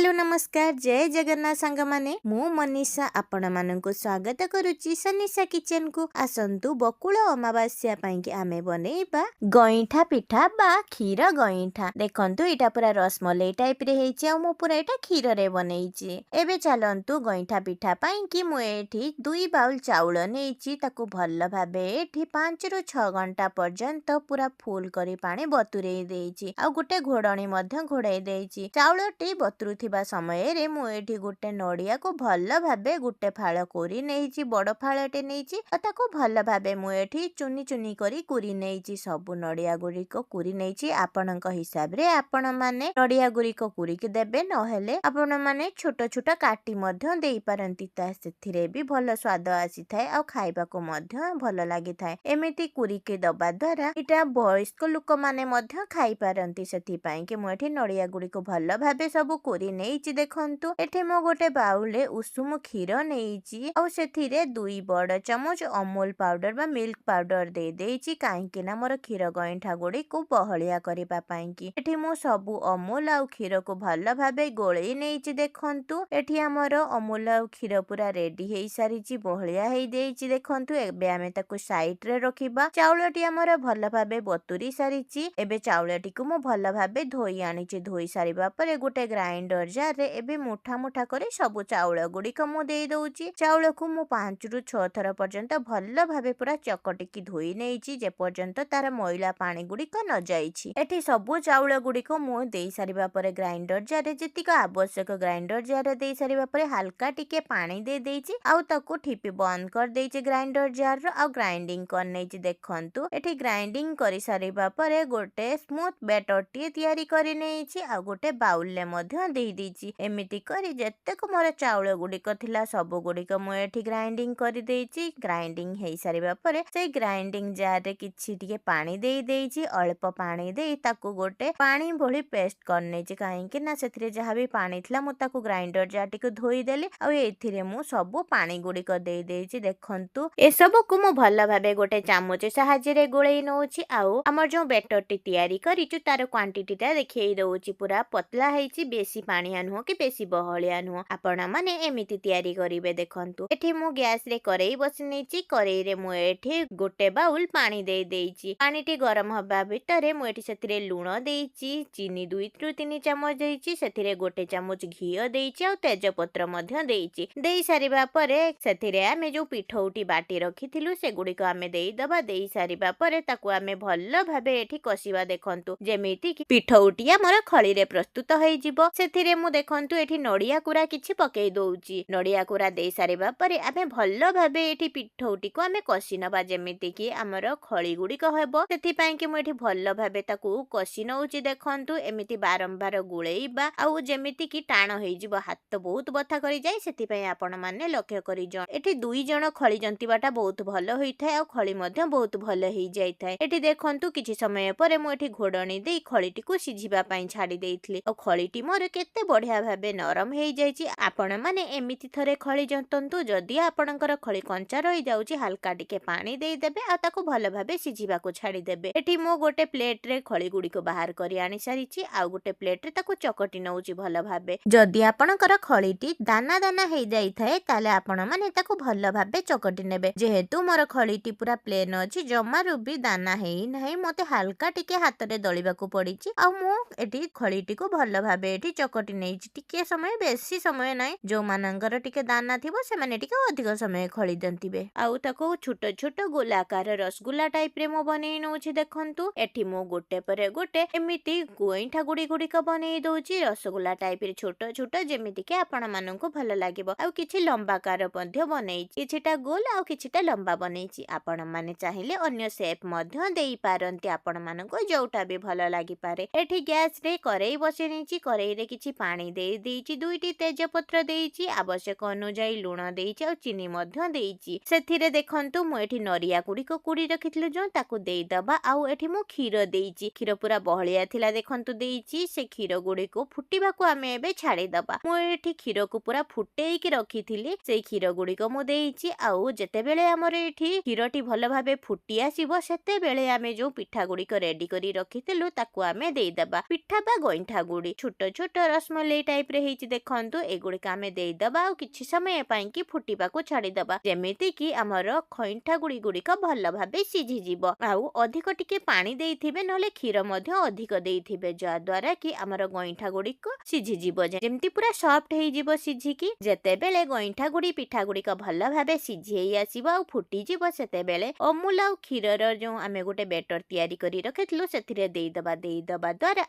Hello, ନମସ୍କାର, ଜୟ ଜଗନ୍ନାଥ ସାଙ୍ଗମାନେ। ମୁଁ ମନୀଷା ଆପଣମାନଙ୍କୁ ସ୍ୱାଗତ କରୁଛି ସନିଷା କିଚେନକୁ। ଆସନ୍ତୁ, ବକୁଳ ଅମାବାସ୍ୟା ପାଇଁକି ଆମେ ବନେଇବା ଗଇଁଠା ପିଠା ବା କ୍ଷୀର ଗଇଁଠା। ଦେଖନ୍ତୁ, ଏଇଟା ପୁରା ରସମଲେଇ ଟାଇପରେ ହେଇଛି ଆଉ ମୁଁ ପୁରା ଏଇଟା କ୍ଷୀରରେ ବନେଇଛି। ଏବେ ଚାଲନ୍ତୁ, ଗଇଁଠା ପିଠା ପାଇଁକି ମୁଁ ଏଠି 2 ବାଉଲ ଚାଉଳ ନେଇଛି। ତାକୁ ଭଲ ଭାବେ ଏଠି 5ରୁ 6 ଘଣ୍ଟା ପର୍ଯ୍ୟନ୍ତ ପୁରା ଫୁଲ କରି ପାଣି ବତୁରେଇ ଦେଇଛି ଆଉ ଗୋଟେ ଘୋଡ଼ଣୀ ମଧ୍ୟ ଘୋଡ଼େଇ ଦେଇଛି। ଚାଉଳଟି ବତୁରୁଥିବା ସମୟରେ ମୁଁ ଏଠି ଗୋଟେ ନଡ଼ିଆକୁ ଭଲ ଭାବେ ଗୋଟେ ଫାଳ କୋରି ନେଇଛି। ବଡ଼ ଫାଳଟେ ନେଇଛି ଆଉ ତାକୁ ଭଲ ଭାବେ ମୁଁ ଏଠି ଚୁନି ଚୁନି କରି କୁରି ନେଇଛି। ସବୁ ନଡ଼ିଆ ଗୁଡ଼ିକ କୁରି ନେଇଛି। ଆପଣଙ୍କ ହିସାବରେ ଆପଣମାନେ ନଡ଼ିଆ ଗୁଡ଼ିକ କୁରିକି ଦେବେ, ନହେଲେ ଆପଣମାନେ ଛୋଟ ଛୋଟ କାଟି ମଧ୍ୟ ଦେଇପାରନ୍ତି। ତା ସେଥିରେ ବି ଭଲ ସ୍ୱାଦ ଆସିଥାଏ ଆଉ ଖାଇବାକୁ ମଧ୍ୟ ଭଲ ଲାଗିଥାଏ। ଏମିତି କୁରିକି ଦବା ଦ୍ୱାରା ଏଇଟା ବୟସ୍କ ଲୋକମାନେ ମଧ୍ୟ ଖାଇପାରନ୍ତି। ସେଥିପାଇଁ କି ମୁଁ ଏଠି ନଡ଼ିଆ ଗୁଡ଼ିକୁ ଭଲ ଭାବେ ସବୁ କୋରି ନେଇଛି। ଦେଖନ୍ତୁ, ଏଠି ମୁଁ ଗୋଟେ ବାଉଲରେ ଉଷୁମ କ୍ଷୀର ନେଇଛି ଆଉ ସେଥିରେ 2 ବଡ଼ ଚାମଚ ଅମୁଲ ପାଉଡର ବା ମିଲ୍କ ପାଉଡର ଦେଇ ଦେଇଛି, କାହିଁକି ନା ମୋର କ୍ଷୀର ଗଇଁଠା ଗୁଡ଼ିକୁ ବହଳିଆ କରିବା ପାଇଁକି। ଏଠି ମୁଁ ସବୁ ଅମୁଲ ଆଉ କ୍ଷୀରକୁ ଭଲ ଭାବେ ଗୋଳେଇ ନେଇଛି। ଦେଖନ୍ତୁ, ଏଠି ଆମର ଅମୁଲ ଆଉ କ୍ଷୀର ପୁରା ରେଡି ହେଇସାରିଛି, ବହଳିଆ ହେଇଯାଇଛି। ଦେଖନ୍ତୁ, ଏବେ ଆମେ ତାକୁ ସାଇଡରେ ରଖିବା। ଚାଉଳଟି ଆମର ଭଲ ଭାବେ ବତୁରି ସାରିଛି। ଏବେ ଚାଉଳଟିକୁ ମୁଁ ଭଲ ଭାବେ ଧୋଇ ଆଣିଛି। ଧୋଇ ସାରିବା ପରେ ଗୋଟେ ଗ୍ରାଇଣ୍ଡର ଜାରରେ ଏବେ ମୁଠା ମୁଠା କରି ସବୁ ଚାଉଳ ଗୁଡ଼ିକ ମୁଁ ଦେଇ ଦଉଛି। ଚାଉଳକୁ ମୁଁ 5ରୁ 6 ଥର ପର୍ଯ୍ୟନ୍ତ ଭଲ ଭାବେ ପୁରା ଚକଟିକି ଧୋଇ ନେଇଛି, ଯେପର୍ଯ୍ୟନ୍ତ ତାର ମଇଳା ପାଣି ଗୁଡ଼ିକ ନ ଯାଇଛି। ଏଠି ସବୁ ଚାଉଳ ଗୁଡ଼ିକ ମୁଁ ଦେଇ ସାରିବା ପରେ ଗ୍ରାଇଣ୍ଡର ଜାରରେ ଯେତିକ ଆବଶ୍ୟକ ଗ୍ରାଇଣ୍ଡର ଜାରରେ ଦେଇ ସାରିବା ପରେ ହାଲକା ଟିକେ ପାଣି ଦେଇ ଦେଇଛି ଆଉ ତାକୁ ଠିପି ବନ୍ଦ କରିଦେଇଛି ଗ୍ରାଇଣ୍ଡର ଜାରର ଆଉ ଗ୍ରାଇଣ୍ଡିଙ୍ଗ କରିନେଇଛି। ଦେଖନ୍ତୁ, ଏଠି ଗ୍ରାଇଣ୍ଡିଙ୍ଗ କରିସାରିବା ପରେ ଗୋଟେ ସ୍ମୁଥ ବ୍ୟାଟରଟିଏ ତିଆରି କରି ନେଇଛି ଆଉ ଗୋଟେ ବାଉଲରେ ମଧ୍ୟ ଦେଇ ଦେଇଛି। ଏମିତି କରି ଯେତେକ ମୋର ଚାଉଳ ଗୁଡ଼ିକ ଥିଲା, ସବୁ ଗୁଡ଼ିକ ମୁଁ ଏଠି ଗ୍ରାଇଣ୍ଡିଙ୍ଗ କରିଦେଇଛି। ଗ୍ରାଇଣ୍ଡିଙ୍ଗ ହେଇସାରିବା ପରେ ସେଇ ଗ୍ରାଇଣ୍ଡିଙ୍ଗ ଜାରରେ କିଛି ଟିକେ ପାଣି ଦେଇ ଦେଇଛି। ଅଳ୍ପ ପାଣି ଦେଇ ତାକୁ ଗୋଟେ ପାଣି ଭଳି ପେଷ୍ଟ କରିନେଇଛି, କାହିଁକି ନା ସେଥିରେ ଯାହା ବି ପାଣି ଥିଲା ମୁଁ ତାକୁ ଗ୍ରାଇଣ୍ଡର ଜାରଟିକୁ ଧୋଇଦେଲି ଆଉ ଏଥିରେ ମୁଁ ସବୁ ପାଣି ଗୁଡ଼ିକ ଦେଇ ଦେଇଛି। ଦେଖନ୍ତୁ, ଏସବୁକୁ ମୁଁ ଭଲ ଭାବେ ଗୋଟେ ଚାମଚ ସାହାଯ୍ୟରେ ଗୋଳେଇ ନଉଛି ଆଉ ଆମର ଯୋଉ ବେଟରଟି ତିଆରି କରିଛୁ, ତାର କ୍ୱାଣ୍ଟିଟିଟା ଦେଖେଇ ଦଉଛି। ପୁରା ପତଳା ହେଇଛି, ବେଶୀ ପାଣିଆ ନୁହଁ କି ବେଶୀ ବହଳିଆ ନୁହଁ। ଆପଣମାନେ ଏମିତି ତିଆରି କରିବେ। ଦେଖନ୍ତୁ, ଏଠି ମୁଁ ଗ୍ୟାସରେ କରେଇ ବସି ନେଇଛି। କରେଇରେ ମୁଁ ଏଠି ଗୋଟେ ବାଉଲ ପାଣି ଦେଇ ଦେଇଛି। ପାଣିଟି ଗରମ ହବା ଭିତରେ ମୁଁ ଏଠି ସେଥିରେ ଲୁଣ ଦେଇଛି, ଚିନି 2ରୁ 3 ଚାମଚ ଦେଇଛି, ସେଥିରେ ଗୋଟେ ଚାମଚ ଘିଅ ଦେଇଛି ଆଉ ତେଜପତ୍ର ମଧ୍ୟ ଦେଇଛି। ଦେଇ ସାରିବା ପରେ ସେଥିରେ ଆମେ ଯୋଉ ପିଠଉଟି ବାଟି ରଖିଥିଲୁ, ସେଗୁଡ଼ିକ ଆମେ ଦେଇଦବା। ଦେଇ ସାରିବା ପରେ ତାକୁ ଆମେ ଭଲ ଭାବେ ଏଠି କଷିବା। ଦେଖନ୍ତୁ, ଯେମିତି କି ପିଠଉଟି ଆମର ଖଳିରେ ପ୍ରସ୍ତୁତ ହେଇଯିବ। ସେଥିରେ ମୁଁ ଦେଖନ୍ତୁ ଏଠି ନଡ଼ିଆ କୁରା କିଛି ପକେଇ ଦଉଛି। ନଡ଼ିଆ କୁରା ଦେଇ ସାରିବା ପରେ ଆମେ ଭଲ ଭାବେ ଏଠି ପିଠଉଟିକୁ ଆମେ କଷି ନବା, ଯେମିତି କି ଆମର ଖଳି ଗୁଡ଼ିକ ହେବ। ସେଥିପାଇଁ କି ମୁଁ ଏଠି ଭଲ ଭାବେ ତାକୁ କଷି ନଉଛି। ଦେଖନ୍ତୁ, ଏମିତି ବାରମ୍ବାର ଗୋଳେଇବା ଆଉ ଯେମିତି କି ଟାଣ ହେଇଯିବ, ହାତ ବହୁତ ବଥା କରିଯାଏ। ସେଥିପାଇଁ ଆପଣମାନେ ଲକ୍ଷ୍ୟ କରି ଏଠି 2 ଜଣ ଖଳି ଜନ୍ତିବାଟା ବହୁତ ଭଲ ହୋଇଥାଏ ଆଉ ଖଳି ମଧ୍ୟ ବହୁତ ଭଲ ହେଇଯାଇଥାଏ। ଏଠି ଦେଖନ୍ତୁ, କିଛି ସମୟ ପରେ ମୁଁ ଏଠି ଘୋଡ଼ଣୀ ଦେଇ ଖଳିଟିକୁ ସିଝିବା ପାଇଁ ଛାଡ଼ି ଦେଇଥିଲି ଆଉ ଖଳିଟି ମୋର କେତେ ବଢିଆ ଭାବେ ନରମ ହେଇଯାଇଛି। ଆପଣମାନେ ଏମିତି ଥରେ ଖଳି ଜନ୍ତନ୍ତୁ। ଯଦି ଆପଣଙ୍କର ଖଳି କଞ୍ଚା ରହିଯାଉଛି, ହାଲକା ଟିକେ ପାଣି ଦେଇଦେବେ ଆଉ ତାକୁ ଭଲ ଭାବେ ସିଝିବାକୁ ଛାଡ଼ିଦେବେ। ଏଠି ମୁଁ ଗୋଟେ ପ୍ଲେଟରେ ଖଳି ଗୁଡ଼ିକୁ ବାହାର କରି ଆଣି ସାରିଛି ଆଉ ଗୋଟେ ପ୍ଲେଟରେ ତାକୁ ଚକଟି ନଉଛି ଭଲ ଭାବେ। ଯଦି ଆପଣଙ୍କର ଖଳିଟି ଦାନା ଦାନା ହେଇଯାଇଥାଏ, ତାହେଲେ ଆପଣମାନେ ତାକୁ ଭଲ ଭାବେ ଚକଟି ନେବେ। ଯେହେତୁ ମୋର ଖଳିଟି ପୁରା ପ୍ଲେନ ଅଛି, ଜମାରୁ ବି ଦାନା ହେଇନାହିଁ, ମତେ ହାଲକା ଟିକେ ହାତରେ ଦଳିବାକୁ ପଡିଛି ଆଉ ମୁଁ ଏଠି ଖଳିଟିକୁ ଭଲ ଭାବେ ଏଠି ଚକଟି ନେଇଛି ଟିକେ ସମୟ, ବେଶୀ ସମୟ ନାହିଁ। ଯୋଉମାନଙ୍କର ଟିକେ ଦାନା ଥିବ, ସେମାନେ ଟିକେ ଅଧିକ ସମୟ ଖଳି ଜନ୍ତିବେ ଆଉ ତାକୁ ଛୋଟ ଛୋଟ ଗୋଲାକାର ରସଗୁଲା ଟାଇପରେ ମୁଁ ବନେଇ ନଉଛି। ଦେଖନ୍ତୁ, ଏଠି ମୁଁ ଗୋଟେ ପରେ ଗୋଟେ ଏମିତି ଗଇଁଠା ଗୁଡି ଗୁଡିକ ବନେଇ ଦଉଛି, ରସଗୋଲା ଟାଇପରେ ଛୋଟ ଛୋଟ, ଯେମିତି କି ଆପଣ ମାନଙ୍କୁ ଭଲ ଲାଗିବ। ଆଉ କିଛି ଲମ୍ବାକାର ମଧ୍ୟ ବନେଇଛି। କିଛିଟା ଗୋଲ ଆଉ କିଛିଟା ଲମ୍ବା ବନେଇଛି। ଆପଣ ମାନେ ଚାହିଁଲେ ଅନ୍ୟ ସେପ୍ ମଧ୍ୟ ଦେଇପାରନ୍ତି, ଆପଣ ମାନଙ୍କୁ ଯୋଉଟା ବି ଭଲ ଲାଗିପାରେ। ଏଠି ଗ୍ୟାସରେ କରେଇ ବସେଇ ନେଇଛି। କରେଇରେ କିଛି ପାଣି ଦେଇ ଦେଇଛି, ଦୁଇଟି ତେଜପତ୍ର ଦେଇଛି, ଆବଶ୍ୟକ ଅନୁଯାୟୀ ଲୁଣ ଦେଇଛି ଆଉ ଚିନି ମଧ୍ୟ ଦେଇଛି। ସେଥିରେ ଦେଖନ୍ତୁ, ମୁଁ ଏଠି ନଡ଼ିଆ ଗୁଡ଼ିକ କୁରି ରଖିଥିଲି ଯୋଉ, ତାକୁ ଦେଇଦବା। ଆଉ ଏଠି ମୁଁ କ୍ଷୀର ଦେଇଛି। କ୍ଷୀର ପୁରା ବହଳିଆ ଥିଲା, ଦେଖନ୍ତୁ ଦେଇଛି। ସେ କ୍ଷୀର ଗୁଡ଼ିକୁ ଫୁଟିବାକୁ ଆମେ ଏବେ ଛାଡ଼ିଦବା। ମୁଁ ଏଠି କ୍ଷୀରକୁ ପୁରା ଫୁଟେଇକି ରଖିଥିଲି, ସେଇ କ୍ଷୀର ଗୁଡ଼ିକ ମୁଁ ଦେଇଛି। ଆଉ ଯେତେବେଳେ ଆମର ଏଠି କ୍ଷୀରଟି ଭଲ ଭାବେ ଫୁଟି ଆସିବ, ସେତେବେଳେ ଆମେ ଯୋଉ ପିଠା ଗୁଡ଼ିକ ରେଡି କରି ରଖିଥିଲୁ, ତାକୁ ଆମେ ଦେଇଦବା। ପିଠା ବା ଗଇଁଠା ଗୁଡ଼ି, ଛୋଟ ଛୋଟ ରସମଲେଇ ଟାଇପ୍ର ହେଇଛି ଦେଖନ୍ତୁ। ଏଗୁଡ଼ିକ ଆମେ ଦେଇଦେବା ଆଉ କିଛି ସମୟ ପାଇଁକି ଫୁଟିବାକୁ ଛାଡ଼ିଦେବା, ଯେମିତିକି ଆମର ଖଇଣ୍ଠା ଗୁଡ଼ି ଗୁଡ଼ିକ ଭଲ ଭାବେ ସିଝିଯିବ। ଆଉ ଅଧିକ ଟିକେ ପାଣି ଦେଇଥିବେ, ନହେଲେ କ୍ଷୀର ମଧ୍ୟ ଅଧିକ ଦେଇଥିବେ, ଯାହାଦ୍ୱାରା କି ଆମର ଗଇଁଠା ଗୁଡ଼ିକ ସିଝିଯିବ, ଯେମିତି ପୁରା ସଫ୍ଟ ହେଇଯିବ ସିଝିକି। ଯେତେବେଳେ ଗଇଁଠା ଗୁଡ଼ି ପିଠା ଗୁଡ଼ିକ ଭଲ ଭାବେ ସିଝି ହେଇ ଆସିବ ଆଉ ଫୁଟିଯିବ, ସେତେବେଳେ ଅମୁଲ ଆଉ କ୍ଷୀରର ଯେଉଁ ଆମେ ଗୋଟେ ବେଟର ତିଆରି କରି ରଖିଥିଲୁ ସେଥିରେ ଦେଇଦେବା। ଦେଇଦେବା ଦ୍ୱାରା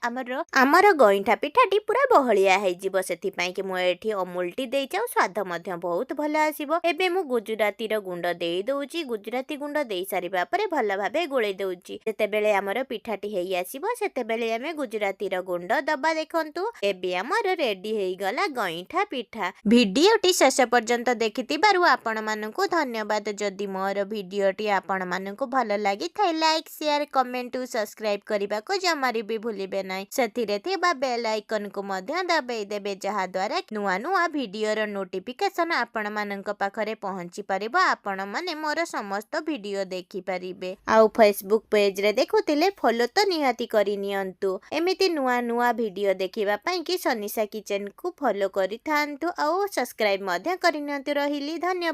ଆମର ଗଇଁଠା ପିଠାଟି ପୁରା ବହଳିଆ ହେଇଯିବ। ସେଥିପାଇଁ କି ମୁଁ ଏଠି ଅମୁଲଟି ଦେଇଛି ଆଉ ସ୍ୱାଦ ମଧ୍ୟ ବହୁତ ଭଲ ଆସିବ। ଏବେ ମୁଁ ଗୁଜୁରାତିର ଗୁଣ୍ଡ ଦେଇ ଦଉଛି। ଗୁଜୁରାତି ଗୁଣ୍ଡ ଦେଇ ସାରିବା ପରେ ଭଲ ଭାବେ ଗୋଳେଇ ଦଉଛି। ଯେତେବେଳେ ଆମର ପିଠାଟି ହେଇ ଆସିବ, ସେତେବେଳେ ଆମେ ଗୁଜୁରାତିର ଗୁଣ୍ଡ ଦବା। ଦେଖନ୍ତୁ, ଏବେ ଆମର ରେଡି ହେଇଗଲା ଗଇଁଠା ପିଠା। ଭିଡିଓଟି ଶେଷ ପର୍ଯ୍ୟନ୍ତ ଦେଖିଥିବାରୁ ଆପଣମାନଙ୍କୁ ଧନ୍ୟବାଦ। ଯଦି ମୋର ଭିଡିଓଟି ଆପଣମାନଙ୍କୁ ଭଲ ଲାଗିଥାଏ, ଲାଇକ୍, ସେୟାର, କମେଣ୍ଟ, ସବସ୍କ୍ରାଇବ୍ କରିବାକୁ ଜମାରୁ ବି ଭୁଲିବେ ନାହିଁ। ସେଥିରେ ଥିବା ବେଲ୍ ଆଇକନ୍କୁ ମଧ୍ୟ ଦବେଇ ଦେବେ, ଯାହାଦ୍ୱାରା ନୂଆ ନୂଆ ଭିଡିଓର ନୋଟିଫିକେସନ୍ ଆପଣମାନଙ୍କ ପାଖରେ ପହଞ୍ଚି ପାରିବ, ଆପଣମାନେ ମୋର ସମସ୍ତ ଭିଡିଓ ଦେଖିପାରିବେ। ଆଉ ଫେସବୁକ୍ ପେଜରେ ଦେଖୁଥିଲେ ଫଲୋ ତ ନିହାତି କରିନିଅନ୍ତୁ। ଏମିତି ନୂଆ ନୂଆ ଭିଡିଓ ଦେଖିବା ପାଇଁ କି ସନିସା କିଚେନକୁ ଫଲୋ କରିଥାନ୍ତୁ ଆଉ ସବସ୍କ୍ରାଇବ୍ ମଧ୍ୟ କରିନିଅନ୍ତୁ। ରହିଲି, ଧନ୍ୟବାଦ।